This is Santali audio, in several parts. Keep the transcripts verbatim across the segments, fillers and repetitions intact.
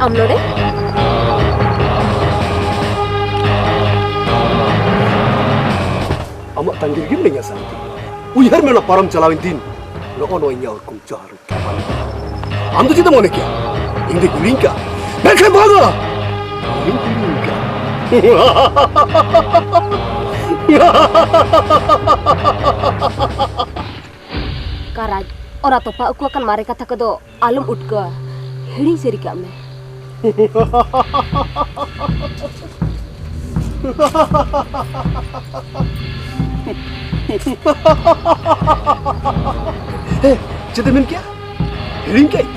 ᱟᱢ ᱱᱚᱰᱮ? ᱟᱢᱟᱜ ᱛᱟᱺᱜᱤ ᱨᱮᱜᱮ ᱢᱤᱱᱟᱹᱧᱟ, ᱥᱟᱱᱛᱤ᱾ ᱩᱭᱦᱟᱹᱨ ᱢᱮ, ᱚᱱᱟ ᱯᱟᱨᱚᱢ ᱪᱟᱞᱟᱣᱮᱱ ᱫᱤᱱ᱾ ᱱᱚᱜᱼᱚ ᱱᱚᱣᱟ ᱤᱧᱟᱹᱜ ᱩᱨᱜᱩᱢ ᱡᱚᱦᱟᱨ ᱨᱩᱠᱷᱤᱭᱟᱹ ᱵᱟᱝ᱾ ᱟᱢ ᱫᱚ ᱪᱮᱫ ᱮᱢ ᱢᱚᱱᱮ ᱠᱮᱭᱟ? ᱤᱧ ᱫᱚ ᱦᱤᱲᱤᱧ ᱠᱟᱜ? ᱢᱮᱱᱠᱷᱟᱱ ᱵᱟᱝᱟ! ᱤᱧ ᱦᱤᱲᱤᱧ ᱠᱟᱜ᱾ ᱠᱟᱨᱟᱡᱽ, ᱚᱱᱟ ᱛᱚᱯᱟ ᱩᱠᱩ ᱟᱠᱟᱱ ᱢᱟᱨᱮ ᱠᱟᱛᱷᱟ ᱠᱚᱫᱚ ᱟᱞᱚᱢ ᱩᱴᱠᱟᱹᱣᱟ᱾ ᱦᱤᱲᱤᱧ ᱥᱟᱹᱨᱤ ᱠᱟᱜ ᱢᱮ᱾ ᱦᱮᱸ, ᱪᱮᱫ ᱮᱢ ᱢᱮᱱ ᱠᱮᱜᱼᱟ? ᱦᱤᱲᱤᱧ ᱠᱮᱜᱼᱟᱹᱧ?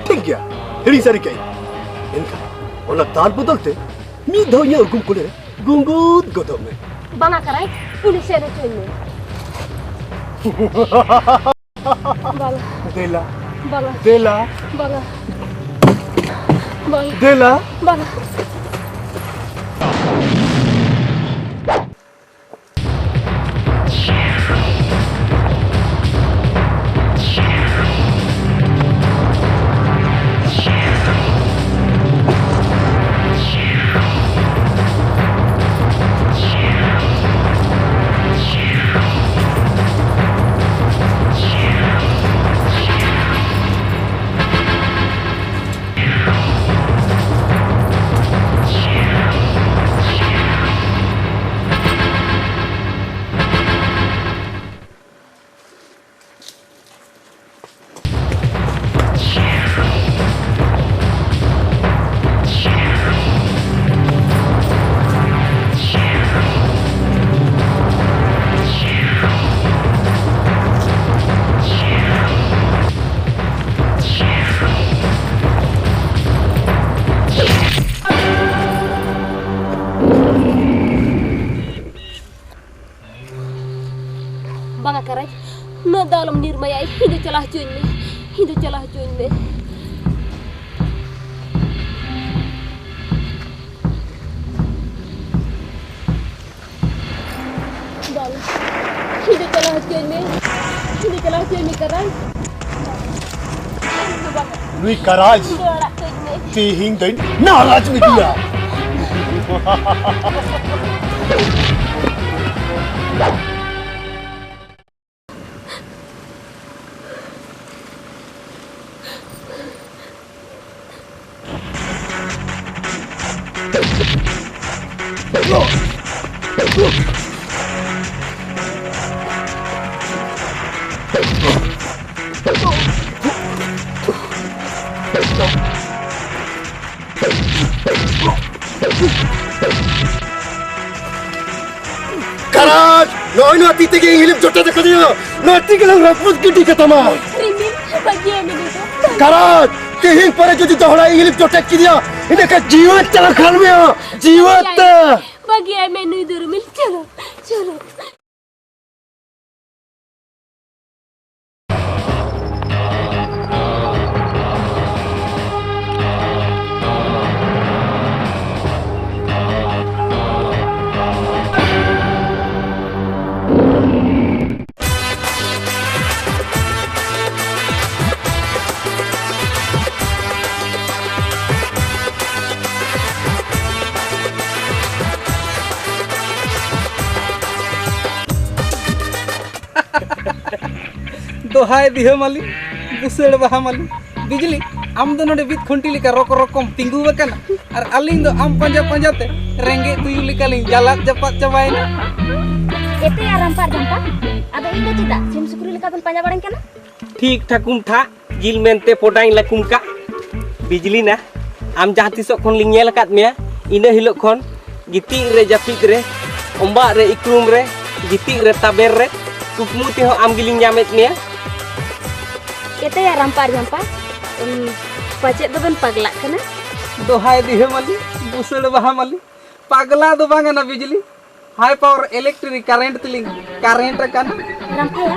ᱴᱷᱤᱠ ᱜᱮᱭᱟ, ᱦᱤᱲᱤᱧ ᱥᱟᱹᱨᱤ ᱠᱮᱜᱼᱟᱹᱧ᱾ ᱢᱮᱱᱠᱷᱟᱱ ᱚᱱᱟ ᱫᱟᱱ ᱵᱚᱫᱚᱞ ᱛᱮ ᱢᱤᱫ ᱫᱷᱟᱣ ᱤᱧᱟᱹᱜ ᱩᱨᱜᱩᱢ ᱠᱩᱞᱦᱤ ᱨᱮ ᱜᱩᱸᱜᱩᱫ ᱜᱚᱫᱚᱜ ᱢᱮ᱾ ᱵᱟᱝᱟ ᱠᱟᱨᱟᱡᱽ, ᱩᱱᱤ ᱥᱮᱱ ᱦᱚᱪᱚᱧ ᱢᱮ᱾ ᱵᱟᱝᱟ᱾ ᱫᱮᱞᱟ᱾ ᱵᱟᱝᱟ᱾ ᱫᱮᱞᱟ᱾ ᱵᱟᱝᱟ᱾ ᱵᱟᱝᱟ᱾ ᱫᱮᱞᱟ᱾ ᱵᱟᱝᱟ᱾ ᱵᱟᱝᱟ ᱠᱟᱨᱟᱡᱽ, ᱩᱱᱟᱹᱜ ᱫᱚ ᱟᱞᱚᱢ ᱱᱤᱨᱢᱟᱭᱟ᱾ ᱤᱧ ᱫᱚ ᱪᱟᱞᱟᱣ ᱦᱚᱪᱚᱧ ᱢᱮ, ᱤᱧ ᱫᱚ ᱪᱟᱞᱟᱣ ᱦᱚᱪᱚᱧ ᱢᱮ᱾ ᱵᱟᱝᱟ, ᱤᱧ ᱫᱚ ᱪᱟᱞᱟᱣ ᱦᱚᱪᱚᱧ ᱢᱮ, ᱤᱧ ᱫᱚ ᱪᱟᱞᱟᱣ ᱦᱚᱪᱚᱧ ᱢᱮ ᱠᱟᱨᱟᱡᱽ᱾ ᱤᱧ ᱫᱚ ᱵᱟᱝᱟ᱾ ᱱᱩᱭ ᱠᱟᱨᱟᱡᱽ ᱫᱚ ᱟᱲᱟᱜ ᱠᱟᱹᱧ ᱢᱮ᱾ ᱛᱮᱦᱮᱧ ᱫᱚᱧ ᱱᱟᱨᱟᱡᱽ ᱢᱮᱫᱮᱭᱟ᱾ ᱠᱟᱨᱟᱡᱽ! ᱱᱚᱜᱼᱚᱭ ᱱᱚᱣᱟ ᱛᱤ ᱛᱮᱜᱮ ᱤᱧ ᱦᱤᱞᱤᱢ ᱡᱚᱴᱮᱫ ᱟᱠᱟᱫᱤᱧᱟ᱾ ᱱᱚᱣᱟ ᱛᱤ ᱜᱮᱞᱟᱝ ᱨᱟᱹᱯᱩᱫ ᱜᱤᱰᱤ ᱠᱟᱛᱟᱢᱟ᱾ ᱨᱤᱢᱤᱞ, ᱵᱟᱹᱜᱤᱭᱟᱹᱧ ᱢᱮ ᱱᱤᱛᱚᱜ᱾ ᱠᱟᱨᱟᱡᱽ! ᱛᱮᱦᱮᱧ ᱯᱚᱨᱮ ᱡᱩᱫᱤ ᱫᱚᱦᱲᱟ ᱤᱧ ᱦᱤᱞᱤᱢ ᱡᱚᱴᱮᱫ ᱠᱮᱫᱮᱭᱟ, ᱤᱱᱟᱹᱠᱷᱟᱱ ᱡᱤᱣᱮᱫ ᱛᱮᱞᱟᱝ ᱠᱷᱟᱱ ᱢᱮᱭᱟ᱾ ᱡᱤᱣᱮᱫ ᱛᱮ! ᱵᱟᱹᱜᱤᱭᱟᱭ ᱢᱮ ᱱᱩᱭ ᱫᱚ ᱨᱤᱢᱤᱞ᱾ ᱪᱚᱞᱚ, ᱪᱚᱞᱚ᱾ ᱫᱚᱦᱟᱭ ᱫᱤᱦᱟᱹ ᱢᱟᱹᱞᱤ, ᱵᱩᱥᱟᱹᱲ ᱵᱟᱦᱟ ᱢᱟᱹᱞᱤ, ᱵᱤᱡᱽᱞᱤ, ᱟᱢ ᱫᱚ ᱱᱚᱰᱮ ᱵᱤᱫ ᱠᱷᱩᱱᱴᱤ ᱞᱮᱠᱟ ᱨᱚᱠᱚ ᱨᱚᱠᱚᱢ ᱛᱤᱸᱜᱩ ᱟᱠᱟᱱᱟ, ᱟᱨ ᱟᱹᱞᱤᱧ ᱫᱚ ᱟᱢ ᱯᱟᱸᱡᱟ ᱯᱟᱸᱡᱟ ᱛᱮ ᱨᱮᱸᱜᱮᱡ ᱛᱩᱭᱩ ᱞᱮᱠᱟᱞᱤᱧ ᱡᱟᱞᱟᱫ ᱡᱟᱯᱟᱫ ᱪᱟᱵᱟᱭᱮᱱᱟ᱾ ᱮᱛᱮ ᱟᱨ ᱨᱟᱢᱯᱟᱜ ᱡᱟᱢᱯᱟ, ᱟᱫᱚ ᱤᱧ ᱫᱚ ᱪᱮᱫᱟᱜ ᱥᱤᱢ ᱥᱩᱠᱨᱤ ᱞᱮᱠᱟ ᱵᱮᱱ ᱯᱟᱸᱡᱟ ᱵᱟᱲᱟᱧ ᱠᱟᱱᱟ? ᱴᱷᱤᱠ ᱴᱷᱟᱠᱩᱢ ᱴᱷᱟᱜ ᱡᱤᱞ ᱢᱮᱱᱛᱮ ᱯᱚᱰᱟᱧ ᱞᱟᱹᱠᱩᱢ ᱠᱟᱜ᱾ ᱵᱤᱡᱽᱞᱤ ᱱᱟ, ᱟᱢ ᱡᱟᱦᱟᱸ ᱛᱤᱥᱚᱜ ᱠᱷᱚᱱ ᱞᱤᱧ ᱧᱮᱞ ᱟᱠᱟᱫ ᱢᱮᱭᱟ, ᱤᱱᱟᱹ ᱦᱤᱞᱳᱜ ᱠᱷᱚᱱ ᱜᱤᱛᱤᱡ ᱨᱮ ᱡᱟᱹᱯᱤᱫ ᱨᱮ, ᱚᱢᱵᱟᱜ ᱨᱮ ᱤᱠᱲᱩᱢ ᱨᱮ, ᱜᱤᱛᱤᱡ ᱨᱮ ᱛᱟᱵᱮᱨ ᱨᱮ, ᱠᱩᱠᱢᱩ ᱛᱮᱦᱚᱸ ᱟᱢ ᱜᱮᱞᱤᱧ ᱧᱟᱢᱮᱫ ᱢᱮᱭᱟ᱾ ᱮᱛᱮᱭᱟ ᱨᱟᱢᱯᱟᱜ ᱡᱟᱢᱯᱟ, ᱩᱢ, ᱯᱟᱪᱮᱫ ᱫᱚᱵᱮᱱ ᱯᱟᱜᱽᱞᱟᱜ ᱠᱟᱱᱟ? ᱫᱚᱦᱟᱭ ᱫᱤᱦᱟᱹ ᱢᱟᱹᱞᱤ, ᱵᱩᱥᱟᱹᱲ ᱵᱟᱦᱟ ᱢᱟᱹᱞᱤ, ᱯᱟᱜᱽᱞᱟ ᱫᱚ ᱵᱟᱝ ᱟᱱᱟ ᱵᱤᱡᱽᱞᱤ, high power electric current ᱛᱮᱞᱤᱧ current ᱟᱠᱟᱱ᱾ ᱨᱟᱢᱯᱷᱟᱭᱟ,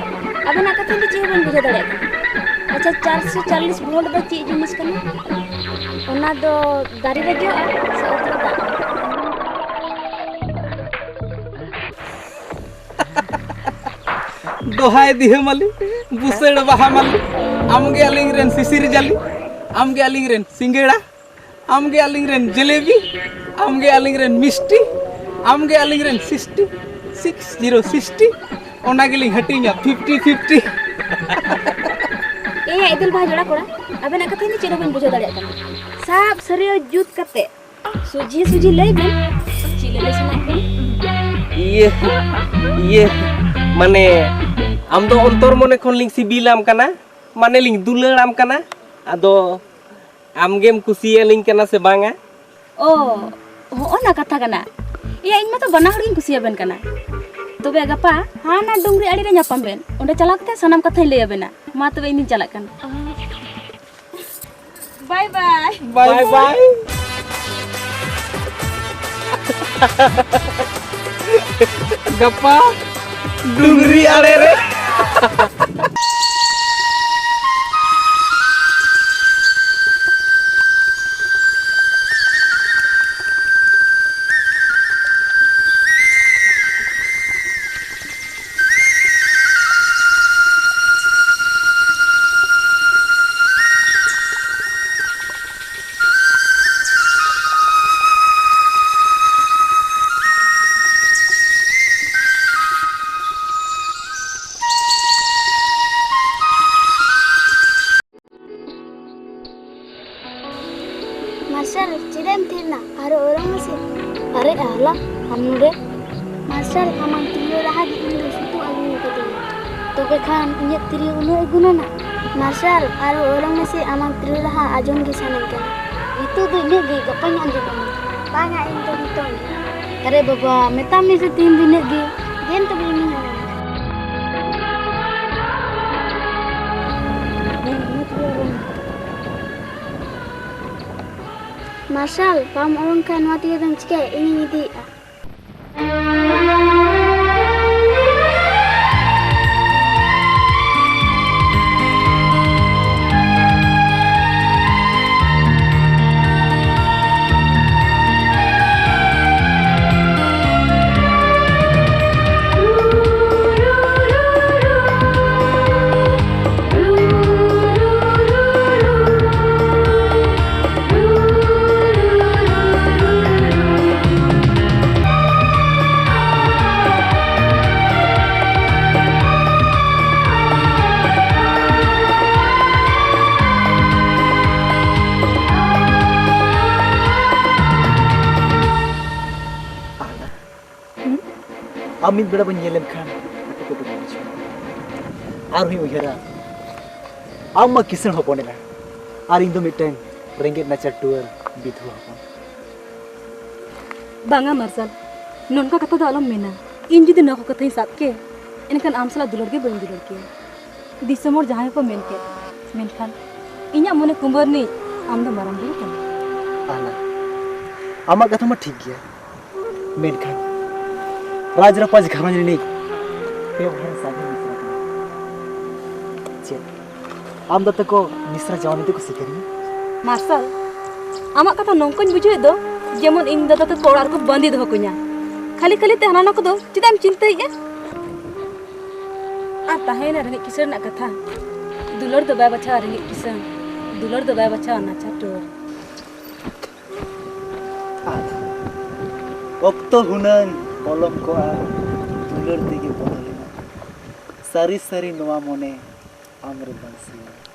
ᱟᱵᱮᱱᱟᱜ ᱠᱟᱛᱷᱟ ᱫᱚ ᱪᱮᱫ ᱦᱚᱸ ᱵᱟᱹᱧ ᱵᱩᱡᱷᱟᱹᱣ ᱫᱟᱲᱮᱭᱟᱜ ᱠᱟᱱᱟ᱾ ᱟᱪᱪᱷᱟ, ᱪᱟᱨᱥᱚ ᱪᱚᱞᱞᱤᱥ ᱵᱷᱳᱞᱴ ᱫᱚ ᱪᱮᱫ ᱡᱤᱱᱤᱥ ᱠᱟᱱᱟ? ᱚᱱᱟ ᱫᱚ ᱫᱟᱨᱮ ᱨᱮ ᱡᱚᱜᱼᱟ ᱥᱮ ᱚᱛ ᱨᱮ ᱫᱟᱜᱼᱟ? ᱫᱚᱦᱟᱭ ᱫᱤᱦᱟᱹ ᱢᱟᱹᱞᱤ, ᱵᱩᱥᱟᱹᱲ ᱵᱟᱦᱟ ᱢᱟᱹᱞᱤ, ᱟᱢᱜᱮ ᱟᱹᱞᱤᱧ ᱨᱮᱱ ᱥᱤᱥᱤᱨ ᱡᱟᱹᱞᱤ᱾ ᱟᱢᱜᱮ ᱟᱹᱞᱤᱧ ᱨᱮᱱ ᱥᱤᱸᱜᱟᱹᱲᱟ, ᱟᱢᱜᱮ ᱟᱹᱞᱤᱧ ᱨᱮᱱ ᱡᱮᱞᱮᱵᱤ, ᱟᱢᱜᱮ ᱟᱹᱞᱤᱧ ᱨᱮᱱ ᱢᱤᱥᱴᱤ, ᱟᱢᱜᱮ ᱟᱹᱞᱤᱧ ᱨᱮᱱ ᱥᱤᱥᱴᱤ, ᱥᱤᱠᱥ ᱡᱤᱨᱳ ᱥᱤᱥᱴᱤ, ᱚᱱᱟ ᱜᱮᱞᱤᱧ ᱦᱟᱹᱴᱤᱧᱟ ᱯᱷᱤᱯᱴᱤ ᱯᱷᱤᱯᱴᱤ᱾ ᱮᱭᱟ ᱤᱫᱤᱞ ᱵᱟᱦᱟ ᱡᱚᱲᱟ ᱠᱚᱲᱟ, ᱟᱵᱮᱱᱟᱜ ᱠᱟᱛᱷᱟ ᱤᱧ ᱫᱚ ᱪᱮᱫ ᱦᱚᱸ ᱵᱟᱹᱧ ᱵᱩᱡᱷᱟᱹᱣ ᱫᱟᱲᱮᱭᱟᱜ ᱠᱟᱱᱟ᱾ ᱥᱟᱵ ᱥᱟᱹᱨᱭᱟᱹ ᱡᱩᱛ ᱠᱟᱛᱮ ᱥᱚᱡᱷᱮ ᱥᱚᱡᱷᱮ ᱞᱟᱹᱭ ᱵᱮᱱ, ᱪᱮᱫ ᱞᱟᱹᱞᱟᱹᱭ ᱥᱟᱱᱟᱭᱮᱫ ᱵᱮᱱᱟ? ᱤᱭᱟᱹ, ᱤᱭᱟᱹ, ᱢᱟᱱᱮ, ᱟᱢ ᱫᱚ ᱚᱱᱛᱚᱨ ᱢᱚᱱᱮ ᱠᱷᱚᱱ ᱞᱤᱧ ᱥᱤᱵᱤᱞᱟᱢ ᱠᱟᱱᱟ, ᱢᱟᱱᱮ ᱞᱤᱧ ᱫᱩᱞᱟᱹᱲᱟᱢ ᱠᱟᱱᱟ᱾ ᱟᱫᱚ ᱟᱢ ᱜᱮᱢ ᱠᱩᱥᱤᱭᱟᱹᱞᱤᱧ ᱠᱟᱱᱟ ᱥᱮ ᱵᱟᱝᱟ? ᱚ, ᱦᱚᱸᱜᱼᱚ ᱱᱟ ᱠᱟᱛᱷᱟ ᱠᱟᱱᱟ᱾ ᱤᱭᱟᱹ, ᱤᱧ ᱢᱟᱛᱚ ᱵᱟᱱᱟ ᱦᱚᱲ ᱜᱤᱧ ᱠᱩᱥᱤᱭᱟᱵᱮᱱ ᱠᱟᱱᱟ᱾ ᱛᱚᱵᱮ ᱜᱟᱯᱟ ᱦᱟᱱᱟ ᱰᱩᱝᱨᱤ ᱟᱲᱮ ᱨᱮ ᱧᱟᱯᱟᱢ ᱵᱮᱱ, ᱚᱸᱰᱮ ᱪᱟᱞᱟᱣ ᱠᱟᱛᱮ ᱥᱟᱱᱟᱢ ᱠᱟᱛᱷᱟᱧ ᱞᱟᱹᱭ ᱟᱵᱮᱱᱟ᱾ ᱢᱟ ᱛᱚᱵᱮ ᱤᱧ ᱫᱩᱧ ᱪᱟᱞᱟᱜ ᱠᱟᱱᱟ᱾ ᱵᱟᱭ ᱵᱟᱭ᱾ ᱵᱟᱭ ᱵᱟᱭ᱾ ᱜᱟᱯᱟ ᱰᱩᱝᱨᱤ ᱟᱲᱮ ᱨᱮ᱾ ᱢᱟᱨᱥᱟᱞ, ᱪᱮᱫᱟᱜ ᱮᱢ ᱛᱷᱤᱨ ᱮᱱᱟ? ᱟᱨᱚ ᱚᱨᱚᱝ ᱢᱮᱥᱮ᱾ ᱟᱨᱮ ᱟᱦᱞᱟ, ᱟᱢ ᱱᱚᱰᱮ? ᱢᱟᱨᱥᱟᱞ, ᱟᱢᱟᱜ ᱛᱤᱨᱭᱳ ᱨᱟᱦᱟ ᱜᱮ ᱤᱧ ᱫᱚ ᱥᱩᱛᱩᱜ ᱟᱹᱜᱩ ᱟᱠᱟᱫᱤᱧᱟ᱾ ᱛᱚᱵᱮ ᱠᱷᱟᱱ ᱤᱧᱟᱹᱜ ᱛᱤᱨᱭᱳ ᱩᱱᱟᱹᱜ ᱮ ᱜᱩᱱᱟᱹᱱᱟ? ᱢᱟᱨᱥᱟᱞ, ᱟᱨᱚ ᱚᱨᱚᱝ ᱢᱮᱥᱮ, ᱟᱢᱟᱜ ᱛᱤᱨᱭᱳ ᱨᱟᱦᱟ ᱟᱸᱡᱚᱢ ᱜᱮ ᱥᱟᱱᱟᱧ ᱠᱟᱱᱟ᱾ ᱱᱤᱛᱚᱜ ᱫᱚ ᱤᱱᱟᱹᱜ ᱜᱮ, ᱜᱟᱯᱟᱧ ᱟᱸᱡᱚᱢ ᱟᱢᱟ᱾ ᱵᱟᱝᱟ, ᱤᱧ ᱫᱚ ᱱᱤᱛᱚᱝ ᱜᱮ᱾ ᱟᱨᱮ ᱵᱟᱵᱟ, ᱢᱮᱛᱟᱜ ᱢᱮ ᱥᱮ ᱛᱮᱦᱮᱧ ᱫᱚ ᱤᱱᱟᱹᱜ ᱜᱮ᱾ ᱫᱮᱱ ᱛᱚᱵᱮ ᱤᱧᱤᱧ ᱚᱨᱚᱝᱟ᱾ ᱢᱟᱨᱥᱟᱞ, ᱵᱟᱢ ᱚᱨᱚᱝ ᱠᱷᱟᱱ ᱱᱚᱣᱟ ᱛᱤᱨᱭᱳ ᱫᱚᱢ ᱪᱤᱠᱟᱹᱭᱟ? ᱤᱧᱤᱧ ᱤᱫᱤᱭᱮᱫᱼᱟ᱾ ᱟᱢ ᱢᱤᱫ ᱵᱮᱲᱟ ᱵᱟᱹᱧ ᱧᱮᱞ ᱞᱮᱢ ᱠᱷᱟᱱ ᱟᱹᱰᱤ ᱠᱚ ᱫᱩᱠ ᱵᱩᱡᱷᱟᱹᱜᱼᱟ᱾ ᱟᱨᱦᱚᱸᱧ ᱩᱭᱦᱟᱹᱨᱟ, ᱟᱢ ᱢᱟ ᱠᱤᱥᱟᱹᱬ ᱦᱚᱯᱚᱱ ᱮᱨᱟ, ᱟᱨ ᱤᱧ ᱫᱚ ᱢᱤᱫᱴᱟᱝ ᱨᱮᱸᱜᱮᱡ ᱱᱟᱪᱟᱨ ᱴᱩᱣᱟᱹᱨ ᱵᱤᱫᱷᱩᱣᱟᱹ ᱦᱚᱯᱚᱱ᱾ ᱵᱟᱝᱟ ᱢᱟᱨᱥᱟᱞ, ᱱᱚᱝᱠᱟ ᱠᱟᱛᱷᱟ ᱫᱚ ᱟᱞᱚᱢ ᱢᱮᱱᱟ᱾ ᱤᱧ ᱡᱩᱫᱤ ᱱᱚᱣᱟ ᱠᱚ ᱠᱟᱛᱷᱟᱧ ᱥᱟᱵ ᱠᱮ, ᱮᱱᱠᱷᱟᱱ ᱟᱢ ᱥᱟᱞᱟᱜ ᱫᱩᱞᱟᱹᱲ ᱜᱮ ᱵᱟᱹᱧ ᱫᱩᱞᱟᱹᱲ ᱠᱮᱭᱟ᱾ ᱫᱤᱥᱚᱢ ᱦᱚᱲ ᱡᱟᱦᱟᱸᱭ ᱠᱚ ᱢᱮᱱ ᱠᱮᱫ, ᱢᱮᱱᱠᱷᱟᱱ ᱤᱧᱟᱹᱜ ᱢᱚᱱᱮ ᱠᱩᱢᱵᱟᱹ ᱨᱤᱱᱤᱡ ᱟᱢ ᱫᱚ ᱢᱟᱨᱟᱝ ᱵᱩᱨᱩ ᱠᱟᱱᱟ᱾ ᱟᱦᱞᱟ, ᱟᱢᱟᱜ ᱠᱟᱛᱷᱟ ᱢᱟ ᱴᱷᱤᱠ ᱜᱮᱭᱟ, ᱢᱮᱱᱠᱷᱟᱱ ᱨᱟᱡᱽ ᱨᱟᱯᱟᱡᱽ ᱜᱷᱟᱨᱚᱸᱡᱽ ᱨᱤᱱᱤᱡ ᱯᱮ ᱵᱚᱭᱦᱟ ᱥᱟᱹᱜᱩᱱ ᱢᱤᱥᱨᱟ ᱠᱟᱱᱟ᱾ ᱪᱮᱫ ᱟᱢ ᱫᱚ ᱛᱟᱠᱚ ᱢᱤᱥᱨᱟ ᱡᱟᱶᱟᱭ ᱢᱮᱱᱛᱮ ᱠᱚ ᱥᱤᱠᱟᱹᱨᱤᱭᱟ? ᱢᱟᱨᱥᱟᱞ, ᱟᱢᱟᱜ ᱠᱟᱛᱷᱟ ᱱᱚᱝᱠᱟᱧ ᱵᱩᱡᱷᱟᱹᱣᱮᱫ ᱫᱚ, ᱡᱮᱢᱚᱱ ᱤᱧ ᱫᱟᱫᱟ ᱛᱟᱠᱚ ᱚᱲᱟᱜ ᱨᱮᱠᱚ ᱵᱟᱸᱫᱤ ᱫᱚᱦᱚ ᱠᱟᱹᱧᱟ᱾ ᱠᱷᱟᱹᱞᱤ ᱠᱷᱟᱹᱞᱤ ᱛᱮ ᱦᱟᱱᱟ ᱱᱚᱣᱟ ᱠᱚᱫᱚ ᱪᱮᱫᱟᱜ ᱮᱢ ᱪᱤᱱᱛᱟᱹᱭᱮᱫᱼᱟ? ᱟᱨ ᱛᱟᱦᱮᱸᱭᱮᱱᱟ ᱨᱮᱸᱜᱮᱡ ᱠᱤᱥᱟᱹᱬ ᱨᱮᱱᱟᱜ ᱠᱟᱛᱷᱟ, ᱫᱩᱞᱟᱹᱲ ᱫᱚ ᱵᱟᱭ ᱵᱟᱪᱷᱟᱣᱟ ᱨᱮᱸᱜᱮᱡ ᱠᱤᱥᱟᱹᱬ, ᱫᱩᱞᱟᱹᱲ ᱫᱚ ᱵᱟᱭ ᱵᱟᱪᱷᱟᱣᱟ ᱱᱟᱪᱟᱨ ᱴᱩᱣᱟᱹᱨ᱾ ᱟᱨ ᱚᱠᱛᱚ ᱦᱩᱱᱟᱹᱝ ᱯᱚᱞᱚᱢ ᱠᱚᱜᱼᱟ ᱫᱩᱞᱟᱹᱲ ᱛᱮᱜᱮ ᱵᱚᱫᱚᱞᱮᱱᱟ᱾ ᱥᱟᱹᱨᱤ ᱥᱟᱹᱨᱤ ᱱᱚᱣᱟ ᱢᱚᱱᱮ ᱟᱢᱨᱮ ᱵᱟᱹᱲᱥᱤᱭᱮᱱᱟ᱾